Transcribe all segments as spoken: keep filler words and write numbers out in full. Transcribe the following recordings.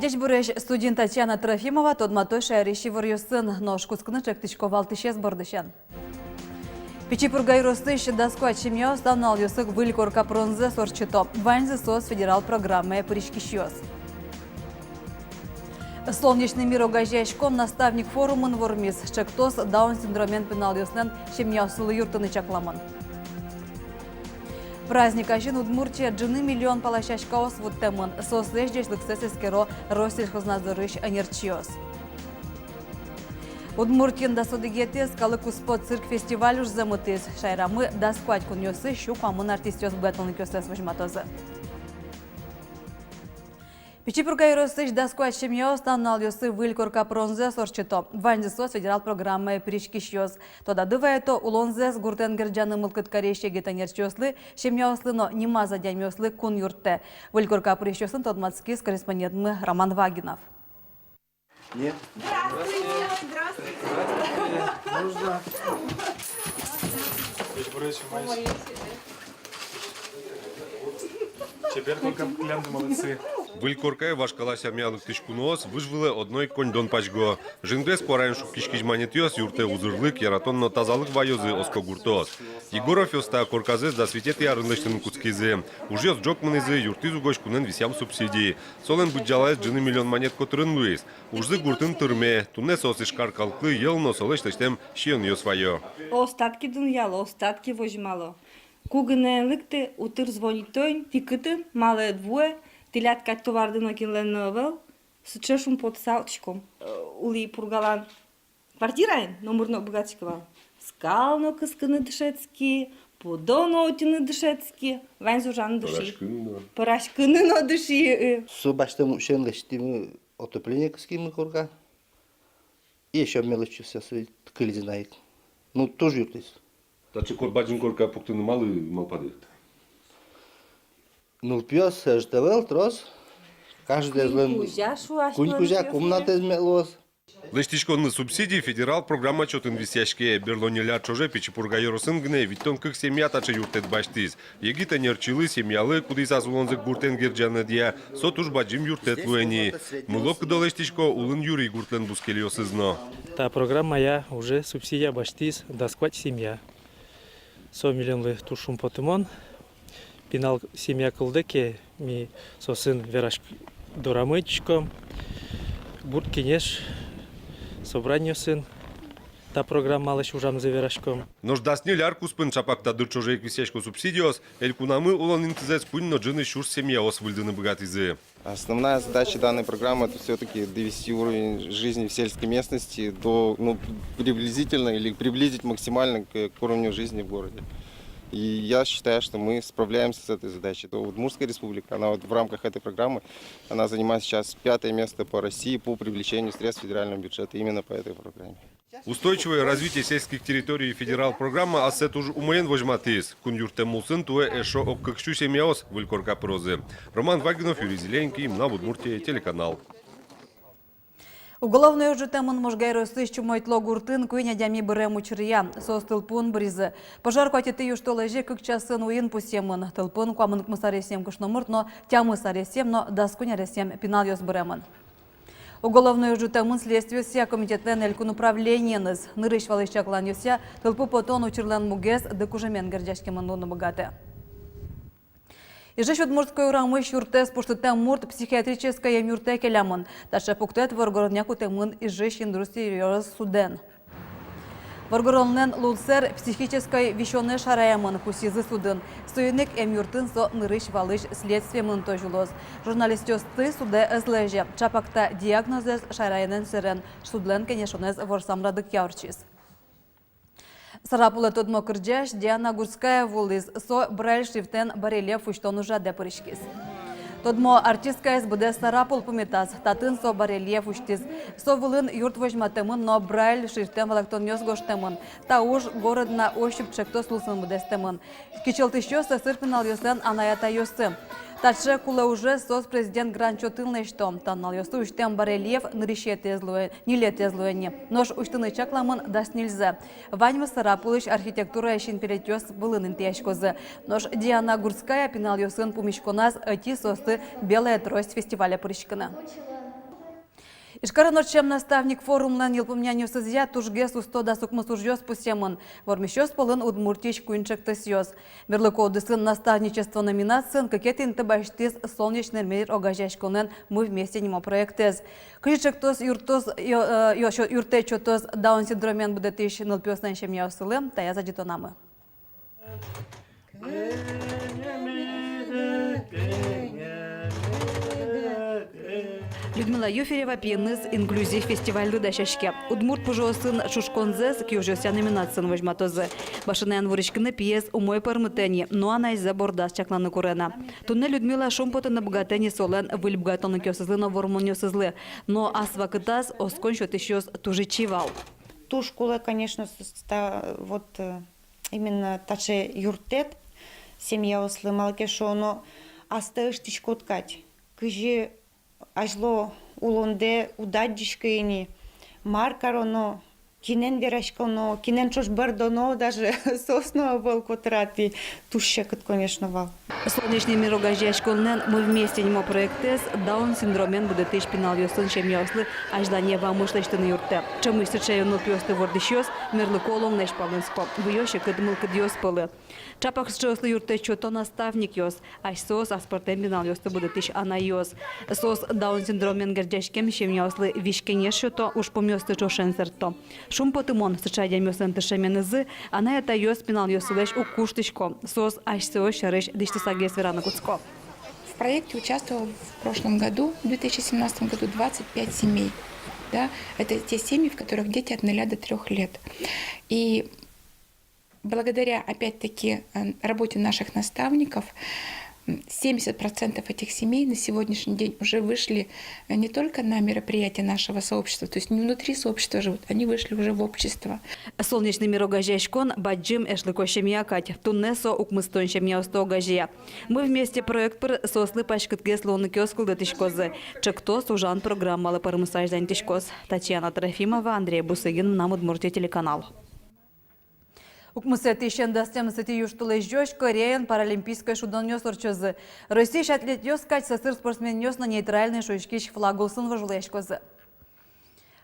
Ӟечбуресь, студиын Татьяна Трофимова. Тодмато шаерысь иворъёсын. Нош кутскыны ӵектӥсько валтӥсез бордысен. Пичи Пурга ёросысь дас куать семьяос та нуналъёсы выль корка пыронзэс ортчыто. Ваньзы соос федерал программае пыриськисьёс. «Солнечный мир» огазеяськон «Наставник» форумын вормиз. Ӵектос Даун синдромен пиналъёслэн семьяоссылы юрттыны чакламын. Праздник азьын Удмуртие ӝыны миллион пала сяськаос вуттэмын. Соослэсь ӟечлыксэс эскеро Россельхознадзорысь ӧнерчиос. Удмуртиын дас одӥгетӥез калык куспо цирк фестиваль ужзэ мытӥз. Шаерамы дас куать кунъёсысь сю куамын артистъёс быгатонлыкъёссэс возьматозы. Пичи Пурга ёросысь дас куать семьяос та нуналъёсы выль корка пыронзэс ортчыто. Ваньзы соос федерал программае пыриськисьёс. Тодады вайыто, улонзэс гуртэн герӟаны мылкыд карись егит ӧнерчиослы, семьяослы но нимаз адямиослы кун юрттэ. Выль корка пырисьёсын тодматскиз корреспондентмы Роман Вагинов. Нет. Здравствуйте, здравствуйте. Можно? Чебер только кляндо, молодцы. Выль коркае вашкала сямъя лыктӥськоноос выж вылэ одно ик коньдон пазьго. Жингрес куараен шуккиськись манетъёс юртэ узырлык, яратон но тазалык ваёзы, оско гуртоос. Егоровъёс та корказэс дас витетӥ арын лэсьтыны кутскизы. Ужъёс ӝог мынӥзы, юрттӥз угось кунэн висъям субсидий. Солэн быдӟалаез ӝыны миллион манет котырын луиз. Ужзы гуртын тырме, туннэ соос Ижкар калыклы йӧл но солэсь лэсьтэм сиёнъёс вайо. Остатки дунъяло, остатки возьмало. Ку гинэ эн лыкты, утыр звонить тон, тӥ кытын, малы ӧд вуэ, тӥляд кадь товарды но кинлэн но ӧвӧл, сыӵе шумпотыса утиськом. Э, улӥ Пургалан квартираын, номыр но уг быгатӥськы вал. Скал но кыскыны дышетски, пудо но утьыны дышетски, ваньзэ ужаны дыши. Пӧраськыны но. Пӧраськыны но дыши, э. Со басьтэм уксёен лэсьтӥмы, отопление кыскимы корка. И ещё мелочь со, со кылиз на ик. Ну, туж юрттӥз. Таӵе кор-, бадӟым корка пуктыны малы малпады? Нылпиос ӧжыт ӧвӧл, трос. Каждоезлэн куинь кузя, шуо, куинь кузя комнатаез мед луоз. Лэсьтӥськонлы субсидий федерал программа чотын висъяське. Берло ньыль ар ӵоже Пичи Пурга ёросын гинэ витьтон кык семья таӵе юрттэт басьтӥз. Егит ӧнерчилы, семьялы, кудӥз ас улонзэ гуртэн герӟаны ӧдъя, со туж бадӟым юрттэт луэ ни. Мыло-кыдо лэсьтӥсько улын юри гуртлэн бускельёсыз но. Та программая уже субсидия басьтӥз дас куать семья. Со милемлы туж шумпотымон. Пинал семья кылдэ ке, ми соосын вераськ-, дорамы ӧтиськом. Гурт кенеш собраниосын та программалэсь ужамзэ вераськом. Нош дас ньыль ар куспын ӵапак та дыр ӵоже ик висъясько субсидиос, элькунамы улон интызэс куинь но ӝыны сюрс семьяос выльдыны быгатӥзы. Основная задача данной программы — это всё-таки довести уровень жизни в сельской местности до, ну, приблизительно или приблизить максимально к, к уровню жизни в городе. И я считаю, что мы справляемся с этой задачей. То Удмуртская республика, она вот в рамках этой программы, она занимает сейчас пятое место по России по привлечению средств федерального бюджета именно по этой программе. «Устойчивое развитие сельских территорий» федерал программа ассэ туж умоен возьматӥз. Кун юрттэм улсын туэ эшшо ог кык сю семьяос выль корка пырозы. Роман Вагинов, Юрий Зеленький, «Мынам Удмуртие» телеканал. Уголовной уж ӝутэмын Можга ёросысь Чумойтло гуртын куинь адями бырем учыръя. Соос тылпуын быризы. Пожар куатетӥ южтолэзе кык часын уин пусъемын. Тылпуын куамын укмыс аресъем кышномурт но тямыс аресъем но дас куинь аресъем пиналъёс быремын. Уголовной уж ӝутэмын Следствиосъя комитетлэн элькун управлениеныз. Нырысь валысь чакланъёсъя, тылпу потон учырлэн мугез дыкужымен герӟаськемын луыны быгатэ. Ижысь Удмуртской урамысь юртэз пуштытэм мурт психиатрической эмъюртэ келямын. Таӵе пуктэт воргоронъя кутэмын Ижысь Индустрий ёрос судэн. Воргоронлэн лулсэр психической висёнэз шараямын, пусйизы судын. Соин ик эмъюртын со нырысь валысь следствие мыныт улоз. Журналистъёсты судэ ӧз лэзе. Ӵапак та диагнозэз шараянэн сэрен судлэн кенешонэз ворсам радлыкъя ортчиз. Сарапулэ тодмо кырӟась Диана Гурцкая вуылӥз. Со Брайль шрифтэн барельеф усьтон ужрадэ пыриськиз. Тодмо артисткаез быдэс Сарапул пумитаз, татын со барельеф усьтӥз. Со вылын юрт возьматэмын но Брайль шрифтэн валэктонъёс гожтэмын. Та уж «Город на ощупь» ӵектос улсын быдэстэмын. Кичӧлтӥсьёс сӧсыр пиналъёслэн анай-атайёссы. Таӵе кулэ ужез соос президент грант чотын лэсьто. Та нуналъёсы усьтэм барельеф нырысетӥез луэ, ньылетӥез луэ ни. Нош усьтыны чакламын дас ньыльзэ. Ваньмыз Сарапулысь архитектурая синпелетъёс вылын интыяськозы. Нош Диана Гурцкая пиналъёсын пумиськоназ ӧти соосты «Белая трость» фестивале пыриськыны. Ижкарын ортчем «Наставник» форумлэн йылпумъянъёсызъя тужгес усто дас укмыс ужъёс пусъемын. Вормисьёс пӧлын Удмуртиысь куинь ӵектосъёс. Мерлыко удысын «Наставничество» номинациын кыкетӥ инты басьтӥз «Солнечный мир» огазеяськонлэн «Мы вместе» нимо проектэз. Кызьы ӵектос юрттоз, ё-, э, ё-, сё-, юрттэт сётоз Даун синдромен будэтӥсь нылпиослэн семьяосылы, таяз адӟытонамы. Людмила Юферева пиеныз инклюзив фестивальлы дасяське. Удмурт пужыосын ӵушконзэс киужъёсъя номинациын возьматозы. Башенэн вуриськыны пиез умой пӧрмытэ ни, но анайзэ бордаз чакланы куре на. Туннэ Людмила шумпотыны быгатэ ни солэн выль быгатонлыкъёсызлы но вормонъёсызлы. Но ас вакытаз оскон сётӥсьёс туж ичи вал. Туж кулэ, конечно, с-, ста-, вот, э, именно таӵе юрттэт семьяослы, малы ке шуоно, астэ ыштӥськод кадь, кызьы азьло улондэ уд адӟиськы ини, мар кароно, кинэн вераськоно, кинэн ӵош бӧрдоно, даже соос но ӧвӧл котырад, и туж секыт, конечно, вал. «Солнечный мир» огазеяськонлэн «Мы вместе» нимо проектэз Даун синдромен будэтӥсь пиналъёсын семьяослы азьлане вамыш лэсьтыны юрттэ. Ӵемысь сыӵе нылпиосты вордӥсьёс мерлыко улонлэсь палэнско, выё секыт мылкыдъёс пӧлы. Ӵапак сыӵеослы юрттэт сёто наставникъёс, асьсэос аспӧртэм пиналъёсты будэтӥсь анайёс. Соос Даун синдромен герӟаськем семьяослы визь-кенеш сёто, ужпумъёсты ӵошен сэртто. Шумпотымон, сыӵе адямиослэн тыршеменызы анай-атайёс пиналъёссылэсь уг куштӥсько, соос асьсэос сярысь дӥсьтысагес вераны кутско. В проекте участвовало в прошлом году, в две тысячи семнадцатом году, двадцать пять семей. Да? Это те семьи, в которых дети от нуля до трёх лет. И благодаря, опять-таки, э, работе наших наставников, м, семьдесят процентов этих семей на сегодняшний день уже вышли, э, не только на мероприятия нашего сообщества, то есть не внутри сообщества живут, они вышли уже в общество. «Солнечный мир» огазеяськон бадӟым эшлыко семья кадь. Туннэ со укмыстон семьяосты огазея. «Мы вместе» проект пыр соослы паськытгес луонлыкъёс кылдытӥськозы. Ӵектос ужан программалы пӧрмыса азьланьтӥськоз. Татьяна Трофимова, Андрей Бусыгин, «Мынам Удмуртие» телеканал. Укмысэтӥысен дас тямысэтӥ южтолэзёзь Кореяын паралимпийской шудонъёс ортчозы. Россиысь атлетъёс кадь сӧсыр спортсменъёс но нейтральной шуиськись флаг улсын вожвылъяськозы.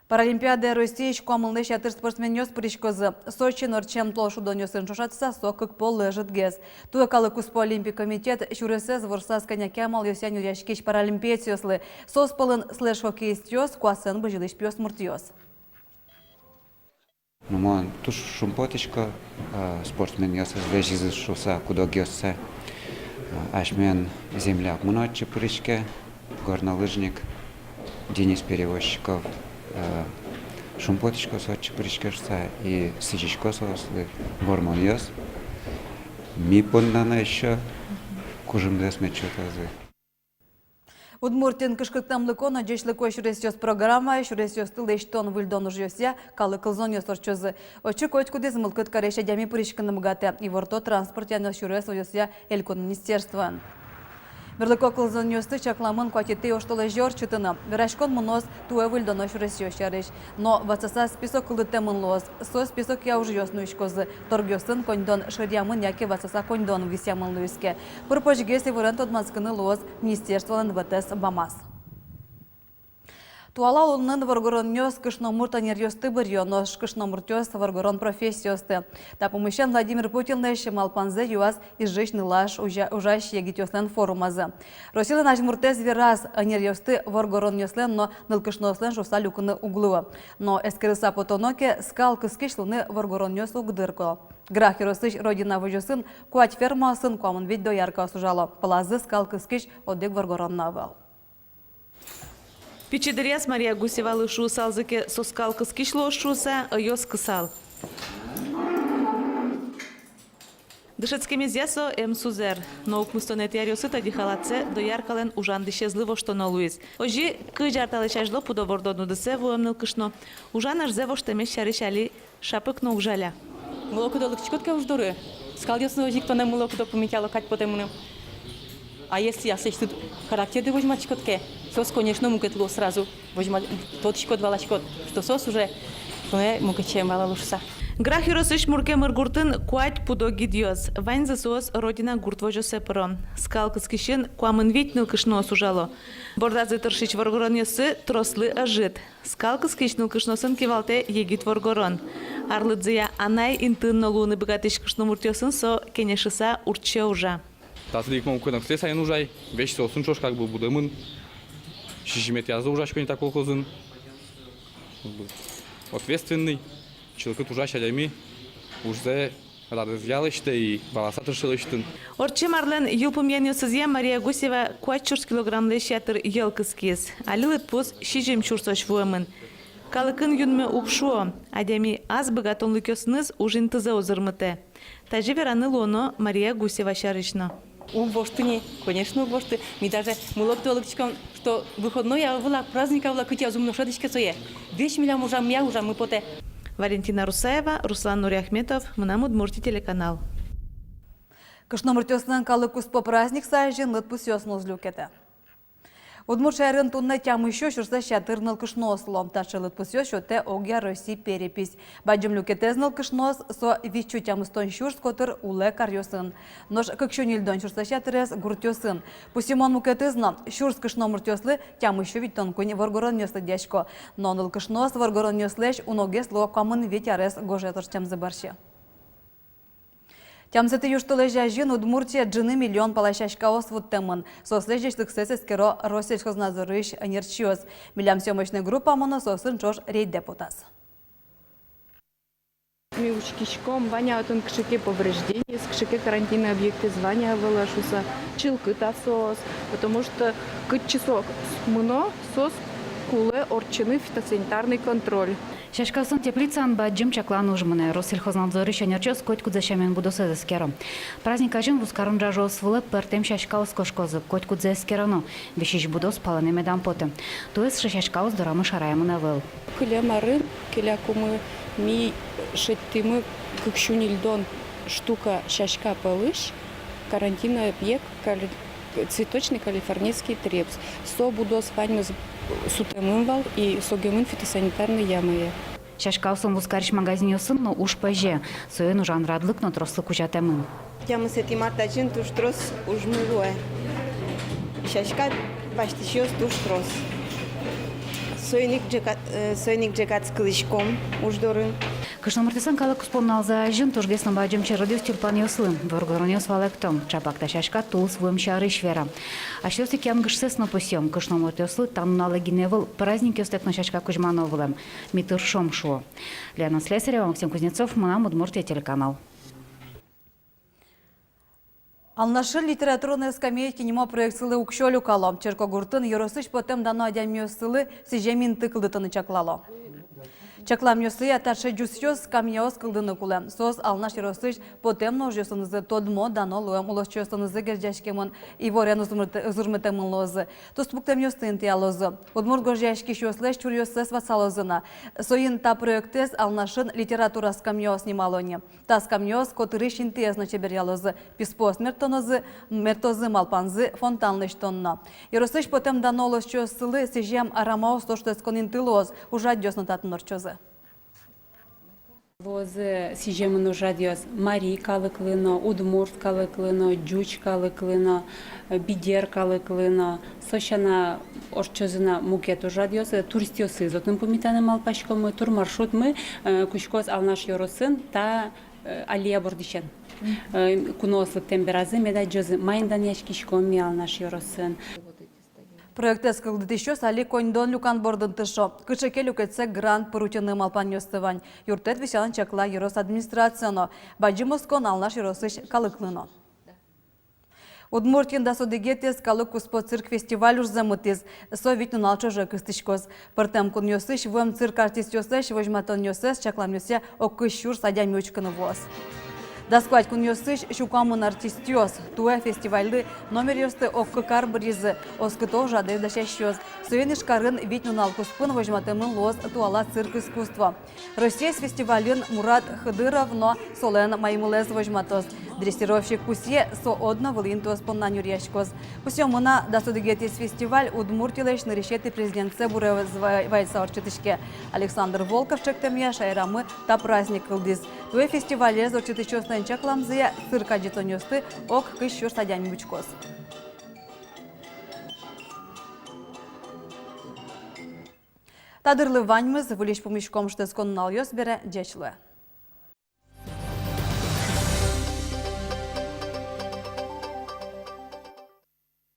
Паралимпиадае Россиысь куамынлэсь ятыр спортсменъёс пыриськозы. Сочиын ортчем тол шудонъёсын ӵошатыса, со кык пол ӧжытгес. Туэ калык куспо олимпий комитет сюресэз ворсаз кӧня ке амалъёсъя нюръяськись паралимпиецъёслы. Соос пӧлын следж-хоккеистъёс, куасэн бызьылӥсь пиосмуртъёс. Ну, мон туж шумпотӥсько, э, спортсменъёсыз лэзизы шуыса куд-огъёссэ. Э, асьмелэн земляк мынэ отчы пыриське, горнолыжник Денис Перевозчиков. Э, шумпотӥсько, со отчы пыриське шуыса, и сӥзисько соослы вормонъёс. Ми понна но ещё кужымзэс мед сётозы. Удмуртиын «Кышкыттэмлыко но ӟечлыко сюресъёс» программая сюресъёсты лэсьтон-выльдон ужъёсъя калык кылзонъёс ортчозы. Отчы котькудӥз мылкыд карись адями пыриськыны быгатэ, иворто транспортъя но сюрес возъёсъя элькун министерствоын. Мерлыко кылзонъёсты чакламын куатетӥ оштолэзе ортчытыны. Вераськон мыноз туэ выльдоно сюресъёс сярысь. Но ватсаса список кылдытэмын луоз. Со списокъя ужъёс нуиськозы. Торгъёсын коньдон шыръямын яке ватсаса коньдон висъямын луиз ке. Пыр-почгес иворен тодматскыны луоз министерстволэн вэтэс бамаз. Туала улонын воргоронъёс кышномурт ӧнеръёсты быръё, нош кышномуртъёс воргорон профессиосты. Та пумысен Владимир Путинлэсь малпанзэ юаз Ижысь нылаш ужа-, ужась егитъёслэн форумазы. Россилэн азьмуртэз вераз, ӧнеръёсты воргоронъёслэн но нылкышноослэн шуыса люкыны уг луы. Но эскерыса потоно ке, скал кыскись луыны воргоронъёс уг дырко. Грах ёросысь «Родина» возёсын куать фермаосын куамын вить дояркаос ужало, пӧлазы скал кыскись одӥг воргорон но ӧвӧл. Пичи дыръяз Мария Гусевалы шуысалзы ке, со скал кыскись луоз шуыса, ӧй оскысал. Дышетскемезъя со эм сузэр. Но укмыстонэтӥ аръёсы тӧдьы халатсэ дояркалэн ужан дӥсезлы воштоно луиз. Озьы кызь ар талэсь азьло пудо вордон удысэ вуэм нылкышно ужан ӧрзэ воштэмез сярысь али шапык но уг жаля. Мыло-кыдо лыктӥськод ке уж доры, скалъёс но озьы ик тонэ мыло-кыдо пумитало кадь потэ мыным. А если аслэсьтыд характердэ возьматӥськод ке, соос, конечно, мукет луо сразу. Возьма-, тодӥськод, валаськод, что соос уже тонэ мукет сямен валало шуыса. Грах ёросысь Муркемыр гуртын куать пудо гидъёс. Ваньзы соос «Родина» гурт возёсэ пыро. Скал кыскисьын куамын вить нылкышноос ужало. Бордазы тыршись воргоронъёссы трослы ӧжыт. Скал кыскись нылкышноосын кивалтэ егит воргорон. Арлыдзыя анай интыын но луыны быгатӥсь кышномуртъёсын со кенешыса уртче ужа. Таӵе ик мон куинь ноксте сайын ужай, весь соосын ӵош как бы будэмын. Сизьыметӥ арзэ ужасько ни та колхозын. Как бы ответственный, чылкыт ужась адями, ужзэ радызъя лэсьтэ и валаса тырше лэсьтыны. Ортчем арлэн йылпумъянъёсызъя Мария Гусева куать сюрс килограммлэсь ятыр йӧл кыскиз. Али лыдпус сизьым сюрсозь вуэмын. Калыкын юнме уг шуо, адями ас быгатонлыкъёсыныз уж интызэ узырмытэ. Тазьы вераны луоно Мария Гусева сярысь но. Уг вошты ни, конечно, уг вошты. Ми даже мылокты олокчиськом, что выходной-а вылак, праздник-а вылак, кытӥяз ум но шӧдӥське сое. Весь милям ужаммыя ужаммы потэ. Валентина Русаева, Руслан Нуриахметов, «Мынам Удмуртие» телеканал. Кышномуртъёслэн калык куспо праздниксы азьын лыдпусъёс но уз люкетэ. Удмурт шаерын туннэ тямыссю сюрслэсь ятыр нылкышноос уло. Таӵе лыдпусъёс сётэ огъя Росси перепись. Бадӟым люкетэз нылкышноос — со витьсю тямыстон сюрс котыр улэп каръёсын. Нош кыксю ньыльдон сюрслэсь ятырез гуртъёсын. Пусйымон мукетыз но: сюрс кышномуртъёслы тямыссю витьтон куинь воргоронъёс лыдъясько. Но нылкышноос воргоронъёслэсь уногес луо куамын вить арес гожъяз ортчемзы бӧрсьы. Тямысэтӥ южтолэзь азьын Удмуртие ӝыны миллион пала сяськаос вуттэмын. Соослэсь ӟечлыксэс эскеро Россельхознадзорысь ӧнерчиос. Милям съёмочной группамы но соосын ӵош рейдэ потаз. Ми учкиськом, вань-а отын кыӵе ке повреждениез, кыӵе ке карантинный объектэз вань-а ӧвӧл-а шуыса, чылкыт-а соос, потому что кытчы со мыно, соос кулэ ортчыны фитосанитарный контроль. Сяськаосын теплицаын бадӟым чаклан уж мынэ. Россельхознадзорысь ӧнерчиос котькудзэ сямен будосэз эскеро. Праздник азьын вузкарон ӝажыос вылэ пӧртэм сяськаос кошкозы, котькудзэ эскероно, висись будос палэнэ медам поты. Туэ сыӵе сяськаос дорамы шараямын ӧвӧл. Кылем арын келякумы ми шедьтӥмы кыксю ньыльдон штука сяська пӧлысь карантинный объект кали-, цветочный калифорнийский трепс. Со будос ваньмыз сутэмын вал и согемын фитосанитарной ямае. Сяськаосын вузкарись магазинъёсын но уж пӧзе, соин ужан радлык но трослы кузятэмын. Тямысэтӥ март азьын туж трос ужмы луэ. Сяська басьтӥсьёс туж трос. Соин ик ӝегат-, э, соин ик ӝегатскылӥськом уж дорын. Кышномуртъёслэн калык куспо нуналзы азьын тужгес но бадӟым черодъёс тюльпанъёслы. Воргоронъёс валэкто: чапак та сяська тулыс вуэм сярысь вера. Асьсэос ик янгышсэс но пусъё: кышномуртъёслы та нуналэ гинэ ӧвӧл, праздникъёстэк но сяська кузьмано вылэм. Ми тыршом, шуо. Лена Слесарева, Максим Кузнецов, «Мынам Удмуртие» телеканал. Алнашын «Литературные скамейки» нимо проектсылы уксё люкало. Черкогуртын ёросысь потэм дано адямиослы сӥзем инты кылдытыны чаклало. Чакламъёсъя, таӵе ӟусъёс, скамьяос кылдыны кулэ. Соос Алнаш ёросысь потэм но ужъёсынызы тодмо, дано луэм улосчиосынызы герӟаськемын, иворен узырмыт-, узырмытэмын луозы, туспуктэмъёсты интыялозы, удмурт гожъяськисьёслэсь чуръёссэс ватсалозы на. Соин та проектэз Алнашын «Литература скамьяос» нимало ни. Та скамьяос котырысь интыез но чеберъялозы: писпуос мерттонозы, мерттозы малпанзы фонтан лэсьтон но. Ёросысь потэм дано улосчиослы сӥзем арамаос но шутэтскон инты луоз, ужрадъёс но татын ортчозы. Луозы сӥземын ужрадъёс марий калыклы но, удмурт калыклы но, ӟуч калыклы но, э, бигер калыклы но. Со сяна ортчозы на мукет ужрадъёс, э, туристъёсыз отын пумитаны малпаськомы. Турмаршрутмы, э, кутскоз Алнаш ёросын та, э, аллея бордысен. Э, куноос лыктэм беразы мед адӟозы, маин данъяськиськом ми Алнаш ёросын. Проектэз кылдытӥсьёс али коньдон люкан бордын тыршо. Кыӵе ке люкетсэ грант пыр утьыны малпанъёссы вань. Юрттэт висъяны чакла ёрос администрация но. Бадӟым оскон Алнаш ёросысь калыклы но. Удмуртиын дас одӥгетӥез калык куспо цирк фестиваль ужзэ мытӥз. Со вить нунал ӵоже кыстӥськоз. Пӧртэм кунъёсысь вуэм цирк артистъёслэсь возьматонъёссэс, чакламъёсъя, ог кызь сюрс адями учкыны вуоз. Дас куать кунъёсысь сю куамын артистъёс туэ фестивальлы номеръёсты ог кык ар быръизы, оскыто ужрадэз дасясьёс. Соин Ижкарын вить нунал куспын возьматэмын луоз туала цирк искусство. Россиысь фестивальын Мурат Хыдыров но солэн маймылэз возьматоз. Дрессировщик пусъе, со одно вылӥ интыос понна нюръяськоз. Пусъёмы на, дас одӥгетӥез фестиваль Удмуртилэсь нырысетӥ президентсэ буре вай-, вайыса ортчытӥське. Александр Волков ӵектэмъя шаерамы та праздник кылдӥз. Туэ фестивалез ортчытӥсьёслэн чакламзыя, цирк адӟытонъёсты ог кызь сюрс адями учкоз. Та дырлы ваньмыз. Выльысь пумиськом шутэтскон нуналъёс бере. Ӟеч луэ.